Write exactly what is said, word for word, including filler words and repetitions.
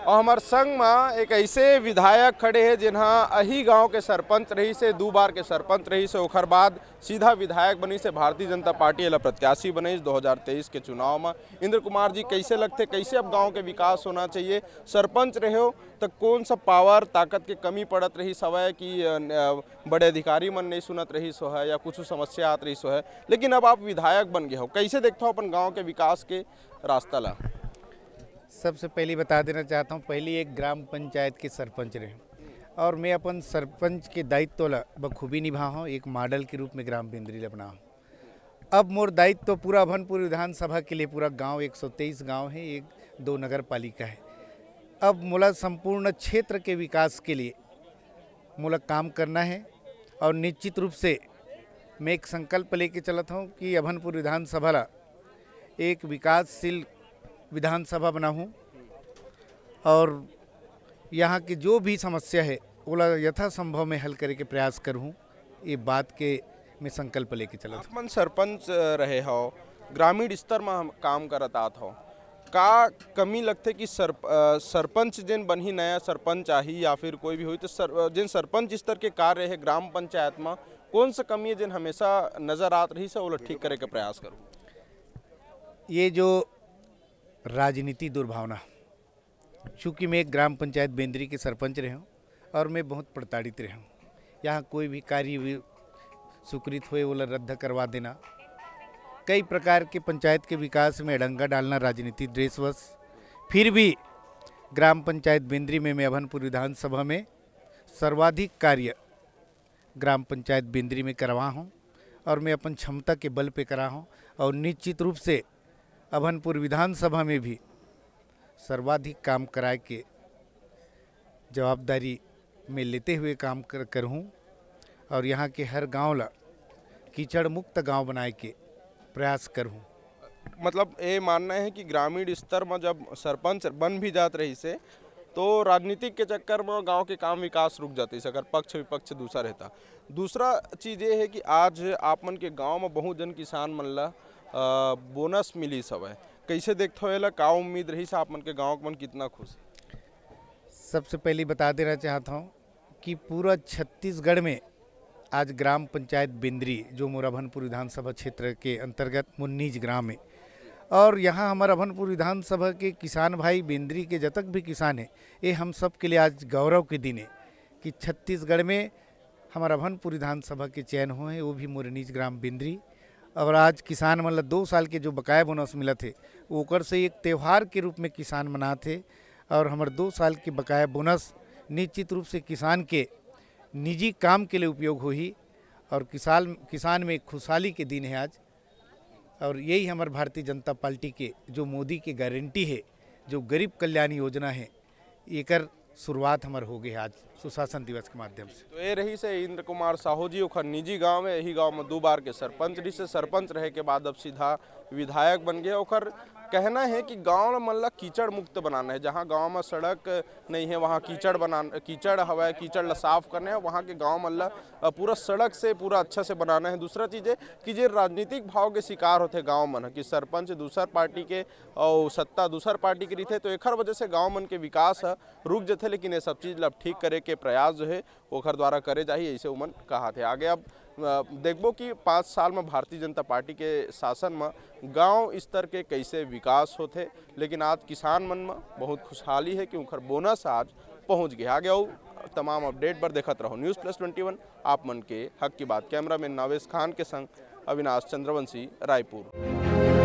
और हमर संग म एक ऐसे विधायक खड़े हे, जिन्हा अही गांव के सरपंच रहिस हे, दू बार के सरपंच रहिस हे, ओखर बाद सीधा विधायक बनिस हे, भारतीय जनता पार्टी एला प्रत्याशी बनिस दो हज़ार तेईस के चुनाव म। इंद्र कुमार जी, कैसे लगथे, कैसे अब गांव के विकास होना चाहिए? सरपंच रहे हो, त कौन सा पावर, ताकत के कमी पड़त रहिस हवय कि, अ, अ, बड़े अधिकारी मन नहीं सुनत रहिस होहय या कुछ समस्या आत रहिस होहय, लेकिन अब आप विधायक बन गए हो, कैसे देखते हो अपन गांव के विकास के रास्ता ला? सबसे पहले बता देना चाहता हूँ, पहले एक ग्राम पंचायत के सरपंच रहे और मैं अपन सरपंच के दायित्व ला बखूबी निभाहूँ, एक मॉडल के रूप में ग्राम बेंदरी ला बनाहूँ। अब मोर दायित्व पूरा अभनपुर विधानसभा के लिए, पूरा गांव, एक सौ तेईस गांव है, एक दो नगर पालिका है। अब मोला संपूर्ण क्षेत्र के विकास के लिए मोला काम करना है और निश्चित रूप से मैं एक संकल्प लेके चलत हूँ कि अभनपुर विधानसभा ला एक विकासशील विधानसभा बनाहूँ और यहाँ की जो भी समस्या है, ओला यथासंभव मैं हल करे के प्रयास करहूँ। ये बात के मैं संकल्प लेके चलत हूँ। आप मन सरपंच, अ, रहे हो, ग्रामीण स्तर म हम काम करत आत हो, का कमी लगथे कि सर-, अ, सरपंच जेन बनही, नया सरपंच आही या फिर कोई भी होही, तो सर-, अ, जेन सरपंच स्तर के कार्य है ग्राम पंचायत म, कौन सा कमी है जेन हमेशा नजर आत रहिस हे, ओला ठीक करे के प्रयास करूँ? ये जो राजनीति दुर्भावना, चूँकि मैं एक ग्राम पंचायत बेंदरी के सरपंच रहे हूँ और मैं बहुत प्रताड़ित रहे हूँ। यहाँ कोई भी कार्य भी स्वीकृत होए, ओला रद्द करवा देना, कई प्रकार के पंचायत के विकास में अड़ंगा डालना, राजनीति द्वेषवश। फिर भी ग्राम पंचायत बेंदरी में मैं अभनपुर विधानसभा में सर्वाधिक कार्य ग्राम पंचायत बेंदरी में करवा हूँ और मैं अपन क्षमता के बल पे करा हूँ और निश्चित रूप से अभनपुर विधानसभा में भी सर्वाधिक काम कराए के जवाबदारी मैं लेते हुए काम कर, करहूँ और यहाँ के हर गांव ला कीचड़ मुक्त गांव बनाए के प्रयास करहूँ। मतलब, ये मानना है कि ग्रामीण स्तर में जब सरपंच बन भी जात रहिस हे, तो राजनीतिक के चक्कर में गांव के काम विकास रुक जाते, अगर पक्ष विपक्ष दूसरा रहता। दूसरा चीज़ ये है कि आज आप मन के गांव में बहुत जन किसान मन ला, अ, बोनस मिलिस हवय, कैसे देखथो एला? का उम्मीद रहिस आप मन के गांव के मन कितना खुश? सबसे पहले बता देना चाहता हूँ कि पूरा छत्तीसगढ़ में आज ग्राम पंचायत बेंदरी, जो मोर अभनपुर विधानसभा क्षेत्र के अंतर्गत मोर निज ग्राम है, और यहाँ हमार अभनपुर विधानसभा के किसान भाई, बेंदरी के जतक भी किसान है, ये हम सब के लिए आज गौरव के दिन है कि छत्तीसगढ़ में हमार अभनपुर विधानसभा के चयन होए हे, वो भी मोर निज ग्राम बेंदरी। और आज किसान मन ला दो साल के जो बकाया बोनस मिलत हे, ओकर से एक त्यौहार के रूप में किसान मनात हे। और हमार दो साल के बकाया बोनस निश्चित रूप से किसान के निजी काम के लिए उपयोग होही और किसान, किसान में खुशहाली के दिन है आज। और यही हमार भारतीय जनता पार्टी के जो मोदी के गारंटी है, जो गरीब कल्याण योजना है, एकर शुरुआत हमर हो गए आज सुशासन दिवस के माध्यम से। तो ये रहिस हे इंद्र कुमार साहू जी, ओखर निजी गांव है, यही गांव में दो बार के सरपंच रहिस हे। सरपंच रहे के बाद अब सीधा विधायक बन गए। ओखर कहना है कि गांव मन ला कीचड़ मुक्त बनाना है, जहां गांव में सड़क नहीं है, वहां कीचड़ बनाना, कीचड़ हवय, कीचड़ ला साफ करना है, वहां के गांव मन ला, अ, पूरा सड़क से पूरा अच्छा से बनाना है। दूसरा चीज है कि जे राजनीतिक भाव के शिकार होते गांव मन ह कि सरपंच दूसर पार्टी के और सत्ता दूसर पार्टी के रहिथे, तो एखर वजह से गांव मन के विकास ह रुक जथे, लेकिन ये सब चीज ला ठीक करे के प्रयास जो है ओखर द्वारा करे जाही, ऐसे उमन कहा थे। आगे अब, अ, देखबो कि पाँच साल में भारतीय जनता पार्टी के शासन में गांव स्तर के कैसे विकास होथे, लेकिन आज किसान मन में बहुत खुशहाली है कि उनकर बोनस आज पहुंच गया। आगे अउ तमाम अपडेट बर देखत रहो News Plus Twenty One, आप मन के हक की बात। कैमरामैन नावेश खान के संग अविनाश चंद्रवंशी, रायपुर।